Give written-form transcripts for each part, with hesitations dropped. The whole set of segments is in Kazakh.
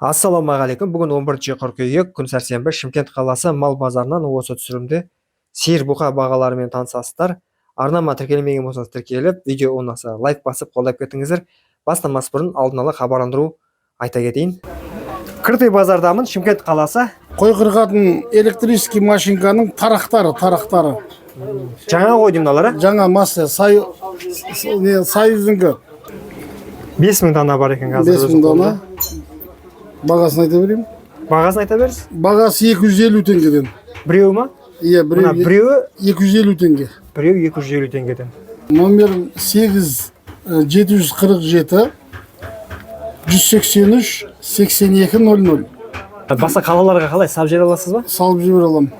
Ассалаумағалейкум. Бүгін 11 қыркүйек, күн сәрсенбі. Шымкент қаласы мал базарынан осы түсірімде сиыр, бұқа бағаларымен танысасыздар. Арнама тіркелмеген болсаңыз, тіркеліп, видео ұнаса, лайк басып, қолдап кетіңіздер. Бастамас бұрын алдын ала хабарландыру айта кетейін. Крытый базардамын, Шымкент қаласы. Қой қырқатын электрический машинканың тарақтары. Жаңа ғой деймін мыналар, а? Жаңа масса сай, не, Союздікі. 5000 дана бар екен қазір. 5000 дана. Бағасын айта берейін. Бағасын айта беріңіз. Бағасы 250 теңгеден. Біреуі ма? Иә. Мына Біреу біреуі 250 теңге. Біреуі 250 теңгеден. Номер 8 747 183 82 00. Басқа қалаларға қалай салып жібере аласыз ба? Салып жібере аламын.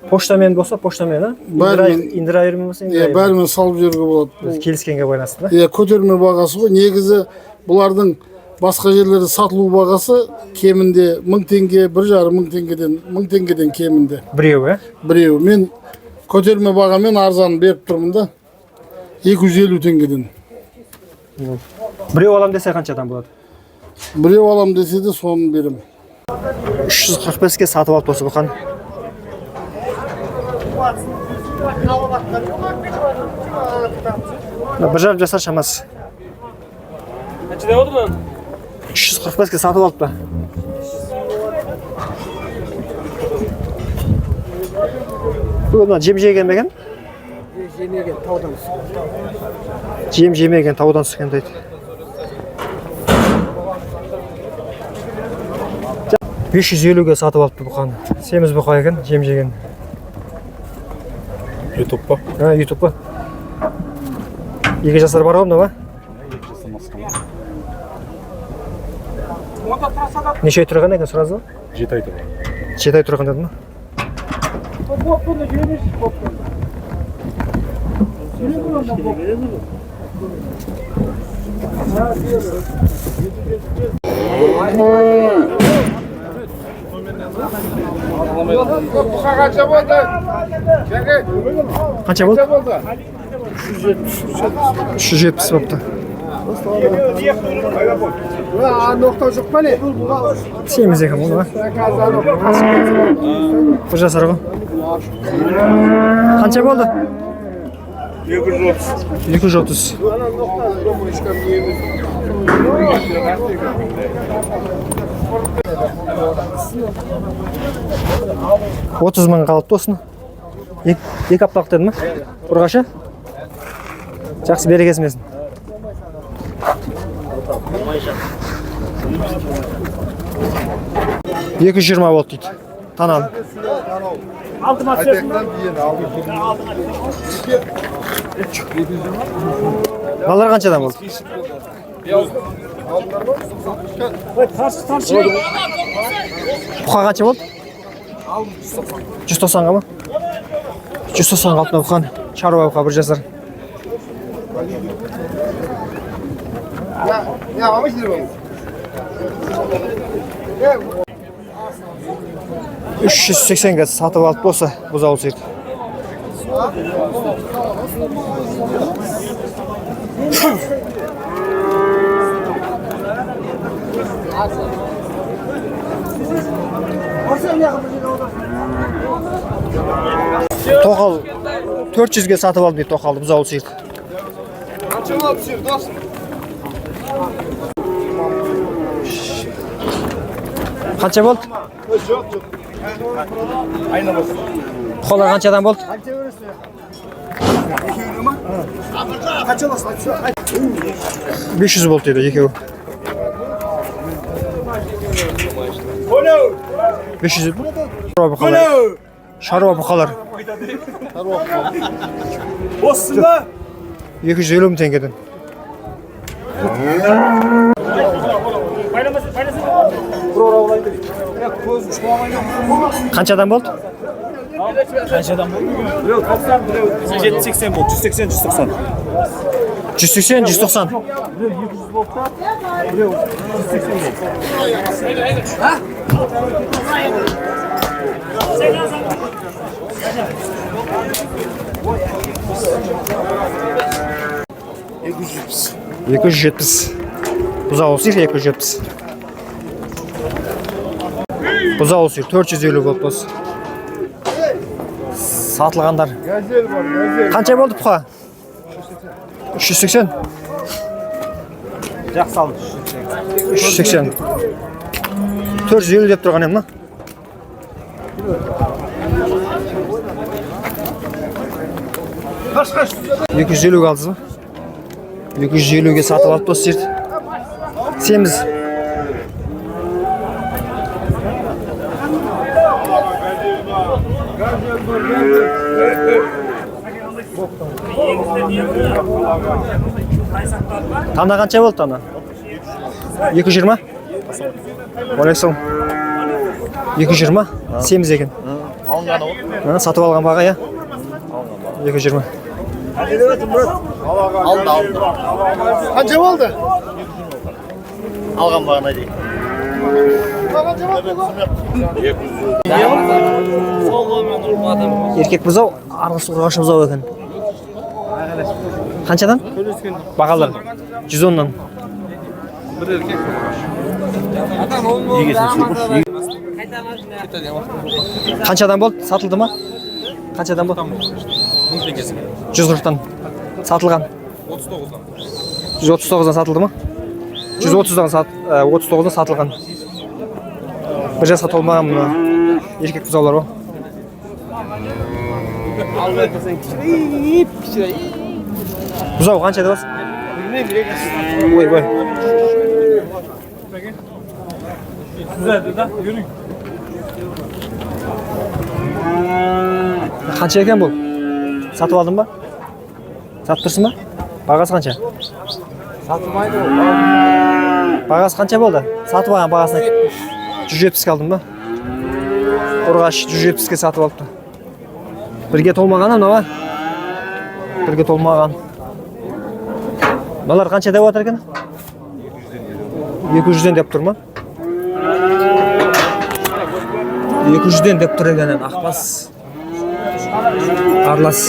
Поштамен болса, поштамен, а? Бәрімен. Индрайвермен болса, Иә, индрайвермен. бәрімен салып жіберуге болады. Біз келіскенге байланысты да. Иә, көтерме бағасы ғой. Негізі бұлардың басқа жерлерде сатылу бағасы кемінде 1000 теңге, 1500 теңгеден, 1000 теңгеден кемінде. Біреуі, ә? Біреуі. Мен көтерме бағамен арзан беріп тұрмын да. 250 теңгеден. Біреу алам десе, қаншадан болады? Біреу алам десе де, соны беремін. 345-ке сатып алып осы бұқан. Мына 1,5 жасар шамасы. Қанша деп отыр? 345-ке сатып алыпты. Бүгін мына жем жеген бе екен? Жемеген, таудан түскен. Жем жемеген, таудан түскен дейді. 550-ге сатып алыпты бұқаны. Семіз бұқа екен, жем жеген. Ютуб па? Ha, YouTube па? 2 жасар бар ғой мынау, ба? 2 жастан асқан. Неше ай тұрған екен, сұрады ба? 7 ай тұрған. 7 ай тұрған деді ма? Қанша болды? Қанша болды? 370 болыпты. Ноқта жоқ па, не? Семіз екен бұл, ба? 1 жасар ғой. Қанша болды? 230. 230. 30 мың қалыпты осыны. 2 апталық деді ма? Ұрғашы? Жақсы, берекесін берсін. 220 болды дейді. Тананы. Алтыма түсесің ба? Мыналар қаншадан болды? Таршы, таршы. Бұқа қанша болды? 190-ға ма? 190 қалды бұқан. Шаруа бұқа, 1 жасар. 380-ге сатып алып болса, бұзау сиыр. Тоқал 400-ге сатып алдым дейді тоқалды, бұзау сиыр. Қанша болды сиыр, досым? Қанша болды? Жоқ, жоқ. Бұқалар қаншадан болды? Қанша бересің? Екеуіне ма? Қанша аласың? 500 болды дейді екеуі. 500 шаруа бұқалар. Шаруа бұқалар. Боссың ба? 250 мың теңгеден. Байламаса, байласа. Қаншадан болды? Қаншадан болды? Біреу 90, біреу 70, 80 болды. 180, 190. 180, 190. Біреу 200 болды да, біреу 180 болды. 270. Бұзау сиыр 270. Бұзау сиыр 450 болды дос. Сатылғандар. Газель бар, газель. Қанша болды бұқа? 380. Жақсы алды. 380. 450 деп тұрған едім, мына. Қаш, қаш. 250-ге алдыңыз ба? 250-ге сатып алып дос сиырды. Семіз. Тана қанша болды, тана? 220? Уалейкум. 220? Семіз екен. Алынғаны ғой. Ha, сатып алған баға, иә? 220. Алынды, алынды. Қанша болды? Алған бағана дейін. Қанша болды? Еркек бұзау, арғысы ұрғашы бұзау екен. Қаншадан? Бағалар. 110-нан. Қаншадан болды? Сатылды ма? Қаншадан болды? 140-тан. Сатылған. 139-дан сатылды ма? 130-дан сат, 39-дан сатылған. Бір жасқа толмаған мына еркек бұзаулар ғой. Бұзау қанша деп аласың? Ойбай. Түзәді да, жүрің. Қанша екен бұл? Сатып алдың ба? Сатып тұрсың ба? Бағасы қанша? Сатылмайды ғой. Бағасы қанша болды? Сатып алған бағасын айт. 170-ке алдың ба? Ұрғаш 170-ке сатып алыпты. Бірге толмаған мынау, а? Бірге толмаған. Мыналар қанша деп жатыр екен? 200-ден деп тұр ма? 200-ден деп тұр екен, ақбас. Арлас.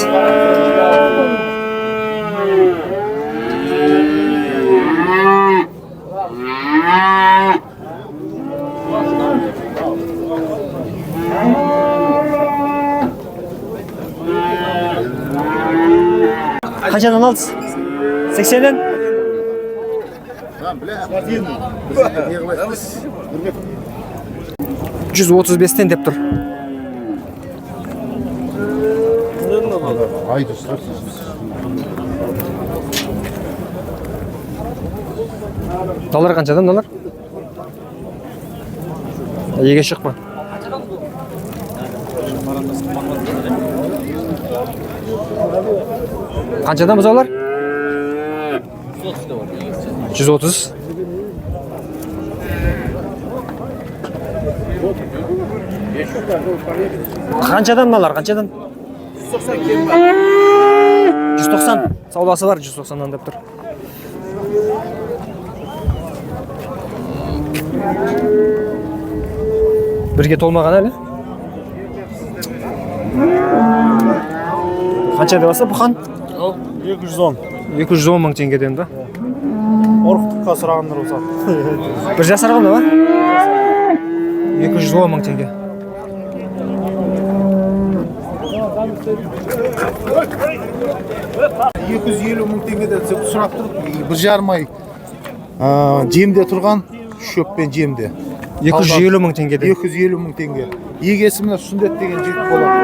Қаншадан алдыңыз? 80-ден? 135-тен деп тұр. Айды сұрапсыз. Мыналар қаншадан, мыналар? Еге шықма. Қаншадан бұзаулар? 130. Қаншадан мыналар, қаншадан? 190. Саудасы бар 190-нан деп тұр. Бірге толмаған әлі. Қанша деп алса бұқан? 210. 210 мың теңгеден ба? Орықтыққа сұрағандар болса. Бір жасар ғой мынау, а? 210 мың теңге. 250 мың теңгеден сұрап тұр. 1,5 ай жемде тұрған, шөппен жемде. 250 мың теңгеден. 250 мың теңге. Егесі мына Сүндет деген жігіт болады.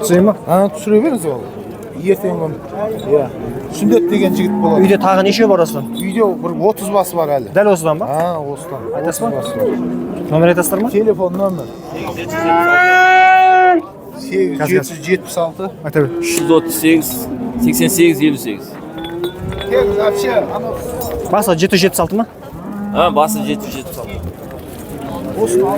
Түсірейін ба? А, түсіре беріңіз ол. Ертеңгі күн. Иә. Сүндет деген жігіт болады. Үйде тағы неше бар осыдан? Үйде бір 30 басы бар әлі. Дәл осыдан ба? А, осыдан. Айтасыз ба? 30 басы бар. Номер айтасыздар ма? Телефон номер 8 Қазір. 776 Айта бер. 338 88 58. Тегіз вообще анау Басы 776 ма? Ha, басы 776. Осыны алып.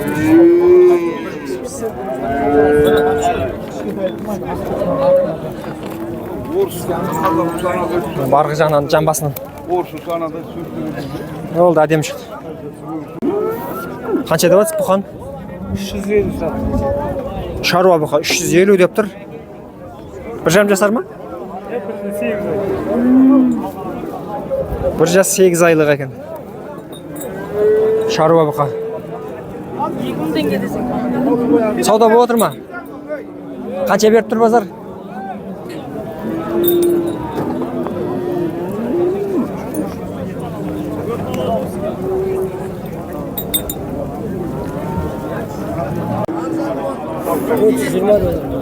Барғы жағынан, жамбасынан. Не болды, әдемі шықты. Қанша деп жатсыз, бұқан? 350 сатты. Шаруа бұқа 350 деп тұр. 1,5 жасар ма? 1 жас 8 айлық екен. Шаруа бұқа. 2000 теңге десек. Сауда болып отыр ма? Қанша беріп тұр базар?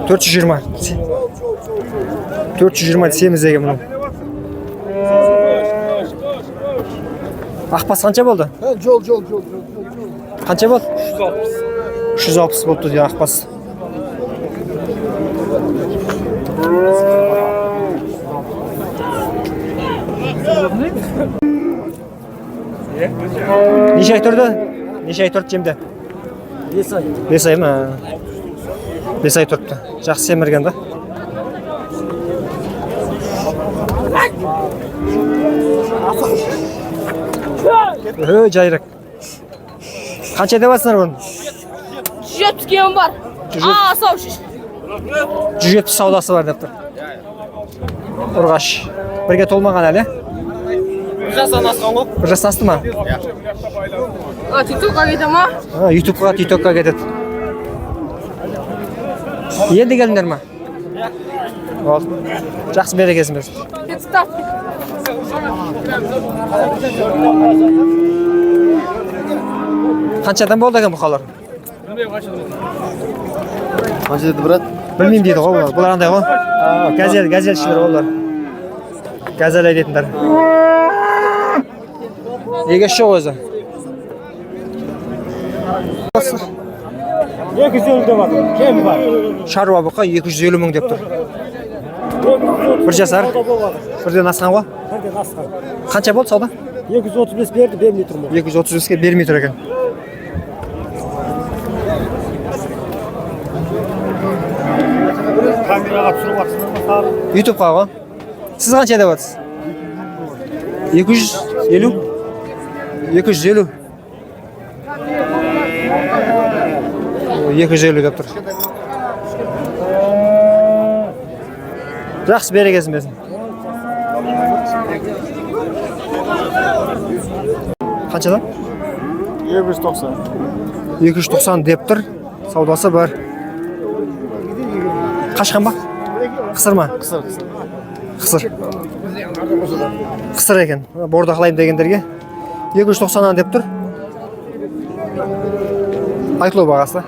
420. 420 семіз деген мынау. Ақбас қанша болды? Жол, жол, жол. Қанша болды? 360. 360 болыпты дейді ақбас. Неше ай тұрды? Неше ай тұрды жемде? 5 ай. 5 ай ма? 5 ай тұрыпты. Жақсы семірген да. Өй, жайрак. Қанша деп жатсыңдар бұны? 170 кемі бар. А, сау шеш. 170 саудасы бар деп тұр. Ұрғаш. Бірге толмаған әлі? Бір жастан асқан ғой. Бір жастан асты ма? А, тиктокқа кете ма? А, ютубқа, тиктокқа кетеді. Енді келдіңдер ма? Болды. Жақсы берекесін берсін. Кеттік тарт. Қаншадан болды екен бұқалар? Қанша деді, брат? Білмеймін дейді ғой бұлар. Бұлар андай ғой. Газель, газельшілер ғой бұлар. Газель айдайтындар. Егес жоқ өзі. 250 деп жатыр. Кем бар. Шаруа бұқа 250 мың деп тұр. Бір жасар. Бірден асқан ғой. Бірден асқан. Қанша болды сауда? 235 берді, бермей тұрмын. 235-ке бермей тұр екен. Камераға түсіріп жатсыңдар ма сары? Ютубқа ғой. Сіз қанша деп жатсыз? 250? 250. О, 250 деп тұр. Жақсы берекесін берсін. Қаншадан? 290. 290 деп тұр. Саудасы бар. Қашқан ба? Қысыр ма? Қысыр, қысыр. Қысыр. Қысыр екен. Бордақылаймын дегендерге 290-нан деп тұр. Айтылу бағасы.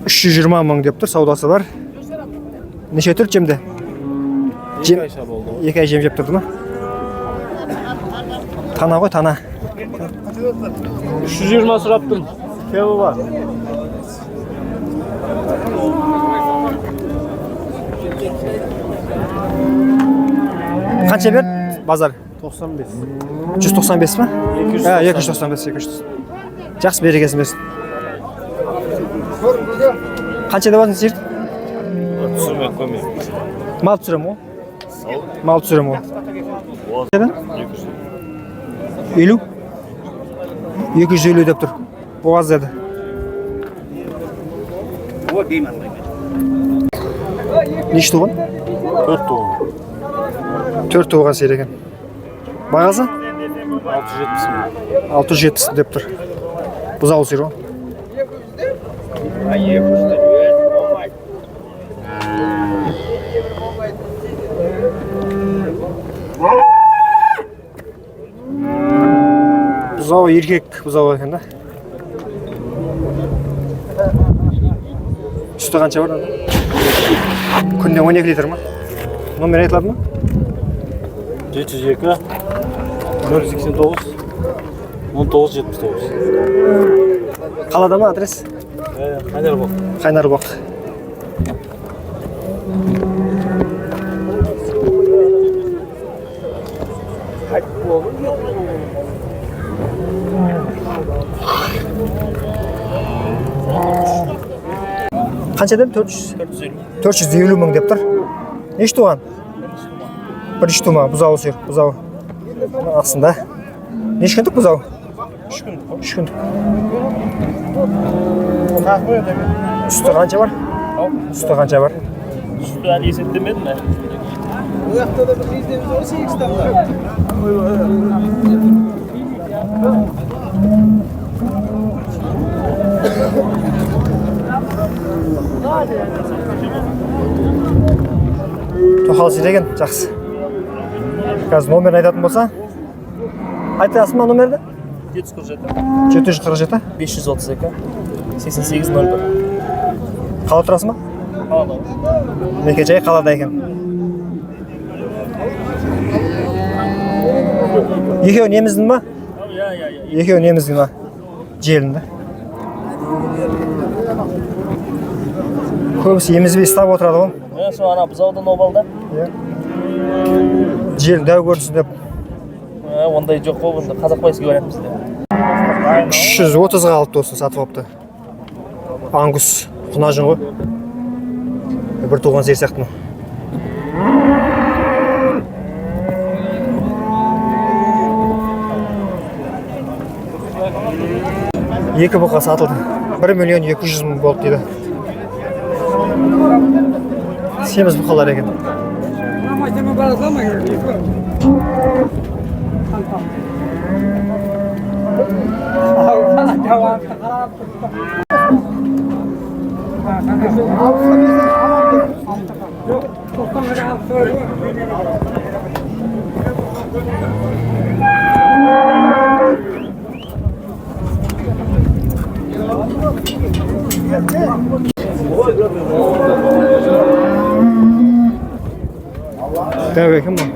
320 мың деп тұр, саудасы бар. Неше түр жемде? Жем, 2 ай жем жеп тұрды ма? Тана ғой, тана. 320 сұрап тұрмын. Кемі бар. Қанша берді базар? 95. 195 па? 295. Ә, 295, 200. Жақсы берекесін берсін. Қанша деп жатсың сиырды? Түсірмей қоймаймын. Мал түсіремін ғой. Мал түсіремін ғой. 50? 250 деп тұр. Боғаз деді. Неше туған? 4 туған. 4 туған сиыр екен. Бағасы? 670 мың. 670 деп тұр. Бұзау сиыр ғой. Бұзау еркек бұзау екен да. Сүті қанша бар? Күніне 12 литр ма? Номер айтылады ма? 702 089 19 79. Қалада ма адрес? Қайнарбақ. Қайнарбақ. Қанша дедім? 400? 450 мың деп тұр. Неше туған? Бірінші тума, бұзауы сиыр, бұзауы. Астында. Неше күндік бұзау? 3 күндік. 3 күндік. Сүті қанша бар? Сүті қанша бар? Сүті әлі есептемедім ә. Тоқал сиыр екен, жақсы. Қазір номерін айтатын болса, айтасың ба номерді? 747 747 532 88 01. Қалада тұрасың ба? Қалада. Мекенжайы қалада екен. Екеуі неміздің ба? Иә. Екеуі неміздің ба? Желінді. Көбісі емізбей ұстап отырады ғой. Иә, сол ана бұзаудан обал да. Иә. Желін дәу көрсін деп. Ондай жоқ қой, бұнда қазақбайский вариант бізде. 330-ға алыпты, осыны сатып алыпты. Ангус құнажын ғой. Бір туған сиыр сияқты мынау. Екі бұқа сатылды. 1 миллион 200 мың болды дейді. Семіз бұқалар екен. Дәу екен бұл.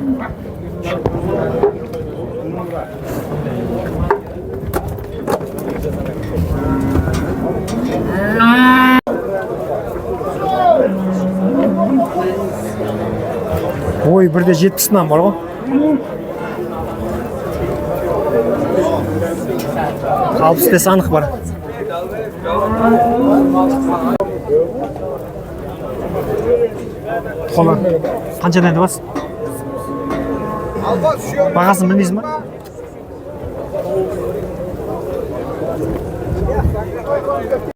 Ой, бірде 70 нан бар ғой. 65 анық бар. Қола. Қаншадан енді бас? Бағасын білмейсің ба?